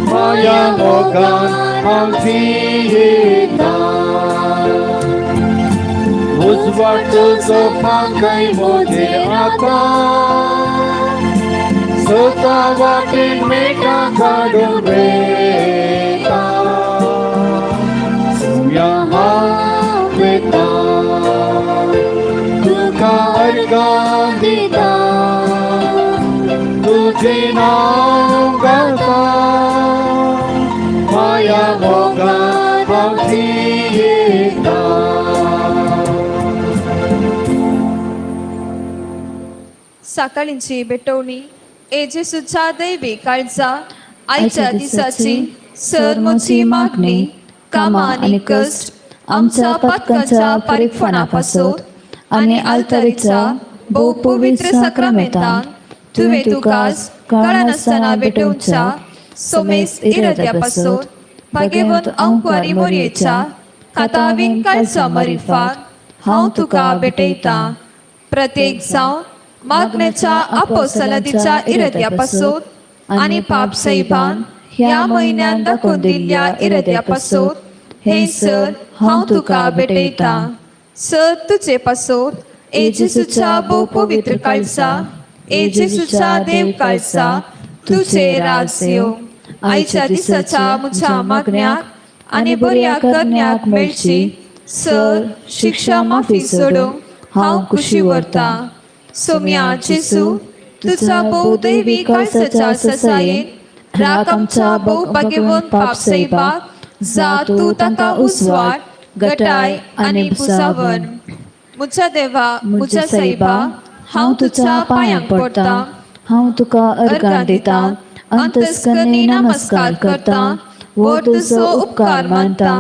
माया मोगान हांव जियेता. उजवाड तुजो फांकय म्हजेर आतां, सता वाटेन मेटां काडून वेता. सुम्या हांव वेता, तुका अर्घां दिता, तुजें नांव गाता, माया मोगान हांव जियेता. सकाळींची भेटवणी. ए जेसूच्या दैवी काळजा, आयच्या दिसाची सर म्हजी मागणी, कामां आनी कश्ट आमच्या पातकांच्या पारीकपणा पासत आनी आल्तारीच्या भोव पवित्र साक्रामेंतान तुवें तुकाच कळनासतना भेटोवच्या सोमेस इराद्या पासत भागेवंत अंकुवारी मोरयेच्या कातावीन काळचा मरिफात हांव तुका भेटयतां. प्रत्येक जावन मागण्याच्या आपोसलादीच्या इराद्या पासत आनी पाप सैबान ह्या म्हयन्यान दाखोवन दिल्ल्या इराद्या पासत हे सर हांव तुका भेटयतां. सर तुजे पासत ए जेसूच्या भोव पवित्र काळजा, ए जेसूच्या देव काळजा, तुझे राज येवं. आयच्या दिसाच्या म्हज्या मागण्याक आनी बऱ्या करण्याक मेळची सर शिक्षा माफी सोडूंक हांव खुशी व्हरतां. सोम्या जेसू, तुझा भोव दैवी काळजाच्या ससायेन राख आमच्या भोव भाग्यवंत पाप सैबाक, जा तूं ताका उजवाड गटाय आनी पुसावन. म्हज्या देवा, म्हज्या सायबा, हांव तुज्या पांयांक पडटा, हांव तुका अर्घां दिता, अंतस्करणी नमस्कार करता, वो तुजो उपकार मानता,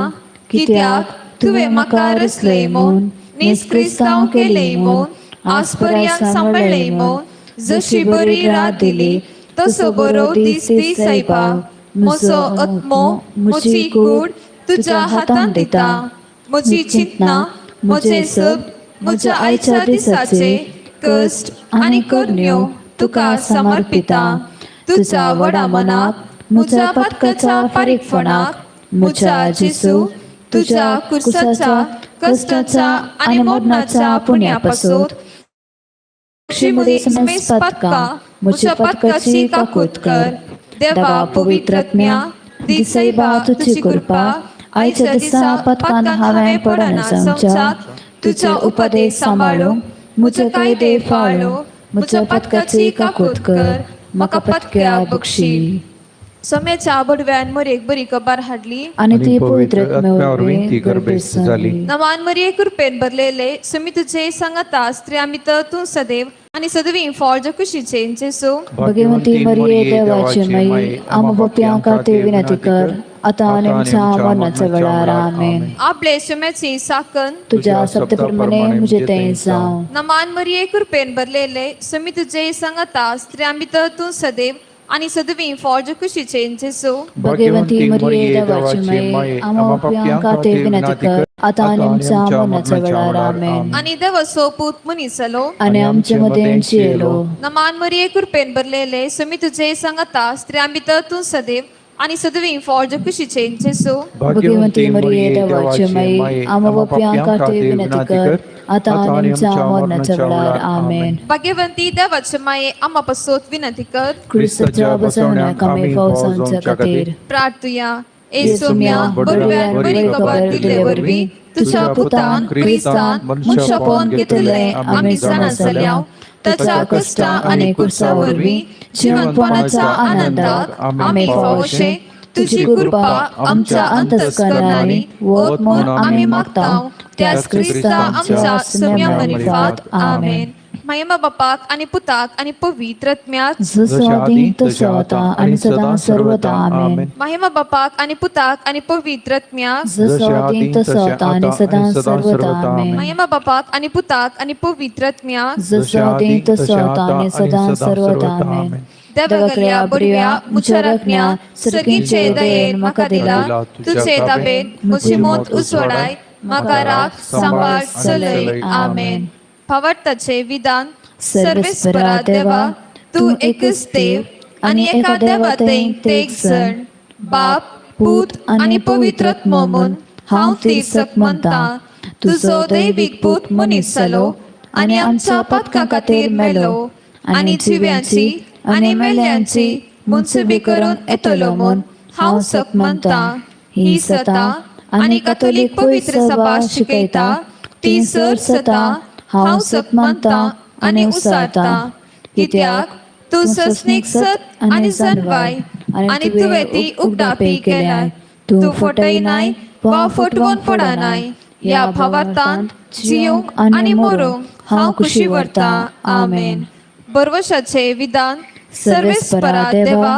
कित्याक तुवें म्हाका रचलय म्हूण, नीज क्रिस्तांव केलय म्हूण, आज पर्यंत सांबाळ्ळय म्हूण, जशी बरी रात दिली तसो बरो दीस दी सायबा. म्हजो आत्मो, म्हजी कूड तुज्या हातांत दिता. म्हजी चिंतना, म्हजें सब, म्हज्या आयच्या दिसाचे कश्ट आनी करण्यो तुका समर्पिता. तुज्या व्हडा मनाक, म्हज्या पातकाच्या फारीकपणाक, म्हज्या जेसू, तुज्या कुर्साच्या कश्टाच्या आनी मरणाच्या पुण्या पासत पातका, म्हज्या पातकाची काकूत कर. देवा पवित्र आत्म्या, दी सैबा तुजी कृपा आयच्या दिसा पातकान हांवें पडना जावच्याक, तुजो उपदेश सांबाळूंक, म्हजो कायदे पाळूंक, म्हज्या पातकाची काकूत कर, म्हाका पातक्या बक्षी. सोम्याच्या बडव्यान मरयेक बरी खबर हाडली आनी ती पवित्र आत्म्या वरवीं ती गर्भेस्त जाली. नवान मरये कृपेन भरलेले, सुमी तुझे सांगता, स्त्रिया मित्र तूं सदैव आनी सदवी फळ जो कुशीचे जेसू. भगवंती मरिये देवाची माई, आम पापयां खातीर विनंती कर, आतां आनी आमच्या मरणाच्या वेळार. आमेन. आपले सुम्याची साकन तुज्या शब्द प्रमाणे म्हजें तें जावं. नमान मरिये कृपेन भरलेले, सुमी तुझे सांगता, स्त्रिया मित्र तूं सदैव आनी सदवी फळ जो कुशीचे जेसू. भगवंती मरिये देवाची माई, आम पापयां खातीर विनंती कर, आतां आनी आमच्या मरणाच्या वेळार. आमेन. आनी देवाचो पूत मनीस जालो आनी आमचे मदें जियेलो. नमान मरिये कृपेन भरलेले, सुमी तुझे सांगता, स्त्रिया भितर तूं सदैव आनी सदवी फळ जो कुशीचे जेसू. भगवंती मरिये देवाची माई, आम पापयां खातीर विनंती कर, आतां आनी आमच्या मरणाच्या वेळार. आमेन. भाग्यवंती देवाचे माये, आमा पासत विनंती कर. क्रिस्ताच्या बसवण्याक आमी फाव जावच्या खातीर. प्रार्थुया. ए सोम्या, बडव्यान बरी खबर दिल्ले वरवीं तुझ्या पुतान क्रिस्तान मनशापण घेतिल्लें आमी जाणा जाल्या. ताच्या कश्टां आनी कुर्सा वरवीं जिवंतपणाच्या आनंदाक आमी फावोशे तुजी कृपा आमच्या अंतस्करणांनी वत म्हूण आमी मागता त्याच क्रिस्ता आमच्या सुम्या मरिफात. आमेन. महिमा बापाक आनी पुताक आनी पवित्र आत्म्याक. जसो आदी तसो आता आणि सदा सर्वदा. आमेन. महिमा बापाक आनी पुताक आनी पवित्र आत्म्याक. जसो आदी तसो आता आणि सदा सर्वदा. आमेन. महिमा बापाक आनी पुताक आनी पवित्र आत्म्याक. जसो आदी तसो आता आणि सदा सर्वदा. आमेन. देवागल्या बडव्या मुझ्या राखण्या सर्गीचे दयेन म्हाका दिला तुझे ताबेन म्हजी मोत उसवडाय म्हाका राख सांबाळ चलय. आमेन. भावार्थाचे विधान. सर्वेस्परा देवा, तूं एकच देव आनी एका देवा थंय तेग जण बाप पूत आनी पवित्र आत्मो म्हूण हांव तीर्सक मानता. तुजो दैवीक पूत मनीस जालो आनी आमच्या पातकां खातीर मेलो आनी जिव्यांची आनी मेल्यांची मुनसुबी करून येतलो म्हूण हांव सक मानता. ही सता आनी कातोलीक पवित्र सभा शिकयता ती सर सता हांव सक मानता आनी उसारता. कित्याक तूं सस्नीक सत आनी जनवाय आनी तुवें ती उगडापी केल्याय. तूं फटयनाय वा फटवून पडनाय. ह्या भावार्थान जियोंक आनी मरूंक हांव खुशी व्हरता. आमेन. बरवशाचे विधान. सर्वेस्परा देवा,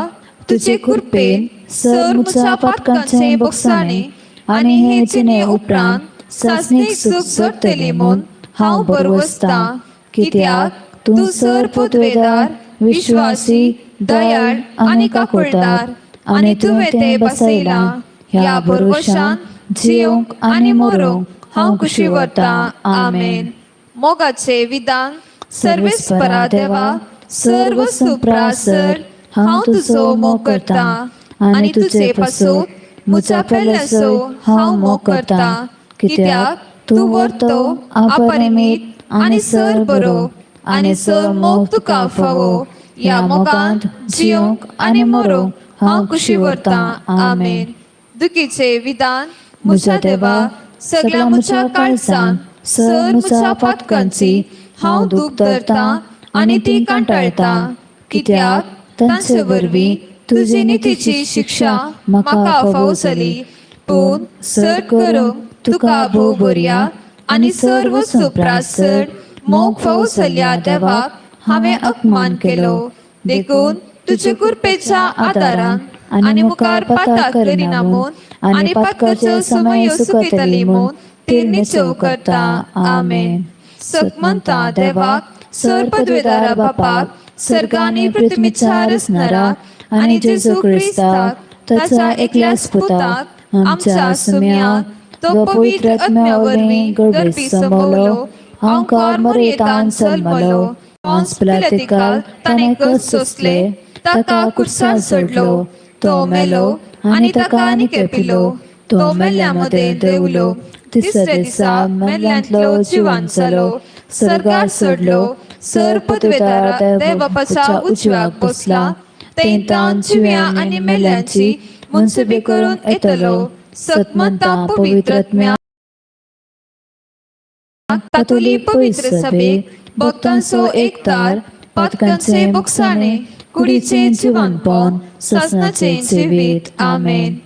तुजे कृपेन सर मुझ्या पातकांचे बोगसाणे आनी हे जिणे उपरांत सासणीक सुख जोडटली म्हूण हांव बरवसता. कित्याक तूं सर पदवेदार विश्वासी दयाळ आनी काकुळदार आनी तुवें तें बसयलां. ह्या भरवशान जियोंक आनी मरूंक हांव खुशी व्हरता. आमेन. मोगाचे विधान. सर्वेस्परा देवा, सर्व सुप्रासर हांव तुजो मोग करता आनी तुजे पासून म्हज्या पेल्याचो हांव मोग करता. कित्याक तूं व्हरतो अपरिमीत आनी सर बरो आनी सर मोग तुका फावो. ह्या मोगांत जियोंक आनी मरूंक हांव खुशी व्हरता. आमेन. दुखीचे विधान. म्हज्या देवा, सगळ्या म्हज्या काळजान सर म्हज्या पातकांची हांव दूख धरता आनी ती कंटाळटा. कित्याक तांचे वरवीं तुजी नितीची शिक्षा म्हाका फावो जाली. पूण सर करूंक तुका भोव बरया आनी सर्व सुप्रासर मोग फावो जाल्ल्या देवाक हांवें अपमान केलो. देखून तुजे कृपेच्या आदारान आनी मुखार पाताक करिना म्हूण आनी पातकाचो समय सुकयतली म्हूण ती निश्चव करता. आमेन. सकमंता देवाक सर पदवेदारा बापाक सर्गानी पृथ्वीच्या रचणाराक आनी जेजू क्रिस्ताक ताच्या एकल्याच पुताक आमच्या सुम्याक तो पवित्र आत्म्या वरवीं गर्भी समवलो हांवकार मरेतान जल्मलो पोन्स पिलातिकाल ताणें कस सोंसले ताका कुर्सार सोडलो तो मेलो आनी ताका निकेपिलो तो मेल्ल्या मदें देंवलो तिसऱ्या दिसा मेल्ल्यांतलो जिवान जालो सर्गार सोडलो सर पदवेदारा देवबापाच्या उजव्याक बसला तेंतान जिव्या आनी मेल्यांची मुनसुबी करून येतलो. सतमंता पवित्र आत्म्या कातोली पवित्र सभेक भक्तांचो एकतार पातकांचे बोगसाणे कुडीचे जिवनपण सासनाचे जिवीत. आमेन.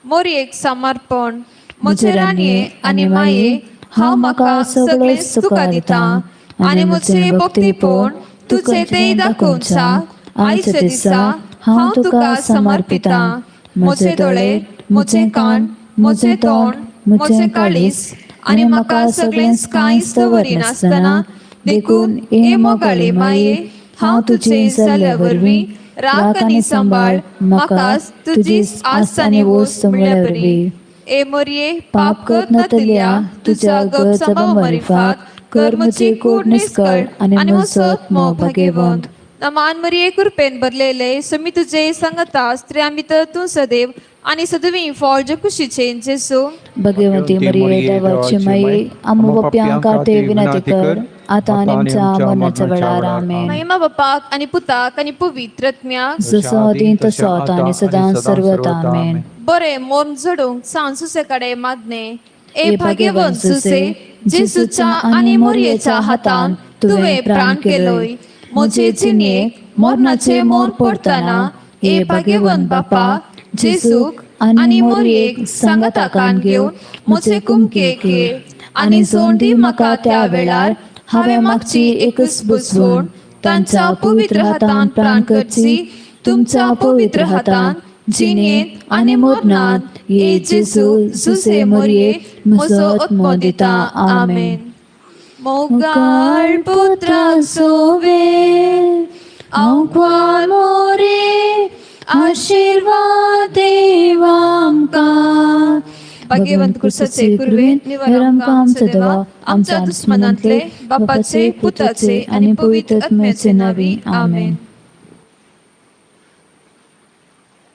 मोरयेक समर्पण. म्हजे राणये आनी माये, हांव म्हाका सगळें तुका दिता आनी म्हजें भक्तीपण तुजें तें दाखोवच्या आयच्या दिसा हांव तुका समर्पिता. म्हजे दोळे, म्हजें कान, म्हजें तोंड, म्हजें काळीज आनी म्हाका सगळेंच कांयच दवरिनासतना देखून हे मोगाळी माये, हांव तुजें जाल्ल्या वरवीं राख आनी सांबाळ म्हाका तुजी आस आनी वोस म्हळ्या वरवीं. ए मोरये, पाप करत नातल्या तुज्या गप मरिफात कर म्हजी कूड निस्कळ आनी म्हजो आत्मो भागेवंत. नमान मरिये, कृपेन भरलेले, समी तुजे सांगता, स्त्रियां भितर तूं सदैव आनी सदवी फळ जे कुशीचे जेजू. भगवती मरिये, देवाची माये, आम्हा पाप्यांक खातीर विनंती कर, आता आनी आमच्या मरणाच्या वेळार. आमेन. महिमा बापाक आनी पुताक आनी पवित्र आत्म्याक. जसो आदी तसो आता आनी सदां सर्वदा. आमेन. बरें मोन झडूंक सांज सुसे कडेन मागणें. ए भाग्यवंत सुसे, जेजूच्या आनी मोरयेच्या हातान तुवें प्राण केलोय. म्हजे जिणेक मरणाचे मोर पडतना हे भाग्यवंत बापा जेजूक आनी मोरयेक सांगाताकान घेवन म्हजे कुमकेक ये आनी जोड दी म्हाका त्या वेळार हांवें मागची एकच बसवण तांच्या पवित्र हातान प्राण करची तुमच्या पवित्र हातान जिणेंत आनी मरणांत ये जेजू जुसे मोरये म्हजो आत्मो दिता. आमेन. मोगाळ पुत्रा सोवे आंकवार मोरे आशीर्वाद देवामकां. भाग्यवंत क्रुसाचे कुर्वे निवार आमकां आमच्या देवा आमच्या दुस्मनांतले बापाचे पुताचे आनी पवित्र आत्म्याचे नावी. आमेन.